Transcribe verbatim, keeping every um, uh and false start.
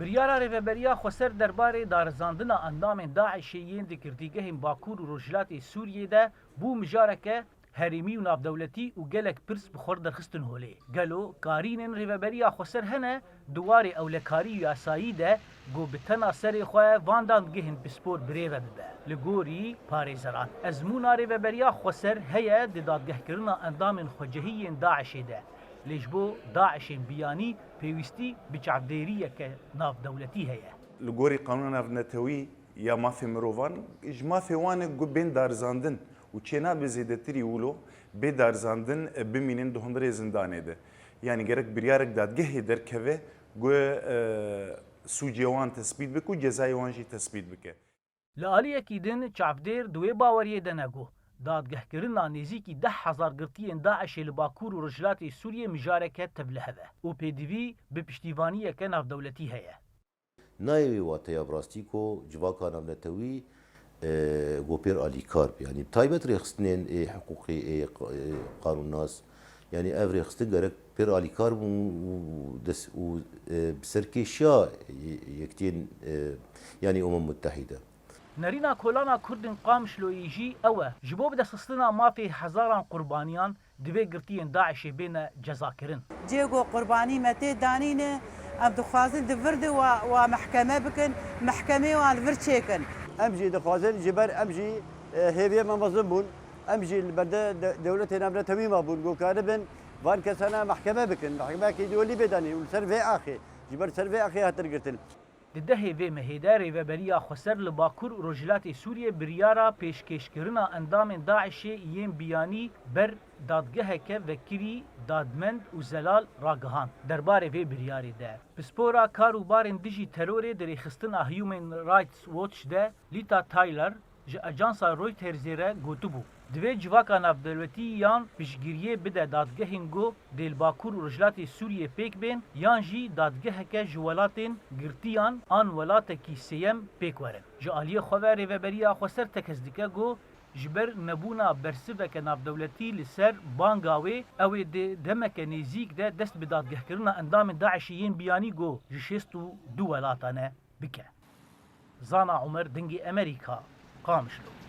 Biryara Rêveberiya Xweser derbarê darizandina endamên DAIŞê yên di girtîgehên Bakur û Rojhilatê Sûriyê de bû mijareke herêmî û navdewletî û gelek pirs bi xwe re derxistin holê. Gelo karînên Rêveberiya Xweser hene di warê ewlekarî û yasayî de ku bi tena serê xwe van dangehên pispor birêve bibe? Li gorî parêzeran, ezmûna Rêveberiya Xweser heye di dadgehkirina endamên xwecihî yên DAIŞê de. Lê ji bo DAIŞên biyanî pêwîstî bi çavdêriyeke navdewletî heye. Li gorî qanûna navnetewî ya mafê mirovan, ji mafê wan e ku bên darizandin û çênabe zêdetirî wilo bê darizandin, e, bimînin di hundirê zindanê de. Yanî gerek biryarek dadgehê derkeve ku, e, sûcê wan tespît bike û cezayê wan jî tespît bike. Li aliyekî din çavdêr di wê baweriyê de ne ku dadgehkirina nêzîkî deh hezar girtiyên DAIŞê li Bakur û Rojhilatê Sûriyê mijareke tevlihev e û pêdivî bi piştîvaniyeke navdewletî heye. Nayê wê wateya bi rastî ku civaka navnetewî, e, ku pêr alîkar be. Yanî bi taybet rêxistinên ê hiqûqê, ê qa-, ê qanûnnas, yanî ev rêxistin gerek pêr alîkar bûn û des-, û, e, bi serkêşiya ye-, Yekitiyên, e, yanî Umem Muttehîde. Nerîna Kolana Kurdên Qamişloyê jî ew e, ji bo bidestxistina mafê hezaran qurbaniyan divê girtiyên DAIŞê bêne cezakirin. Cê ku qurbanî me tê danîne, em dixwazin di vir de wa, wa mehkeme bikin, mehkemê wan li vir çêkin. Em jî dixwazin, ji ber em jî, e, hêviyê me mezin bûn, em jî li berde de-, dewletê navnetewî me bûn, ku karibin van kesana mehkeme bikin, mehkemekî dewlî bê danîn û li ser vê axê, ji ber ser vê axê hatin girtin. Di dehê vê mehê de Rêveberiya Xweser li Bakur û Rojhilatê Sûriyê biryara pêşkêşkirina endamên DAIŞê yên biyanî ber dadgeheke vekirî, dadmend û zelal ragihand. Derbarê vê biryarê de pispora kar û barên dijî terorê di rêxistina Human Rights Watch de Lita Tyler ji ajansa Reutersê re gotibû, divê civaka navdewletî yan piştgiriyê bide dadgehên ku dê li Bakur û Rojhilatê Sûriyê pêk bên yan jî dadgeheke ji welatên girtiyan an welatekî sêyem pêk werin. Ji aliyê xwe ve Rêveberiya Xweser tekez dike ku ji ber nebûna bersiveke navdewletî li ser banga wê, ew ê di demeke nêzîk de dest bi dadgehkirina endamên DAIŞê yên biyanî ku ji şêst û du welatan e bike. Zana Umer, Dengê Emerîka, Qamişlo.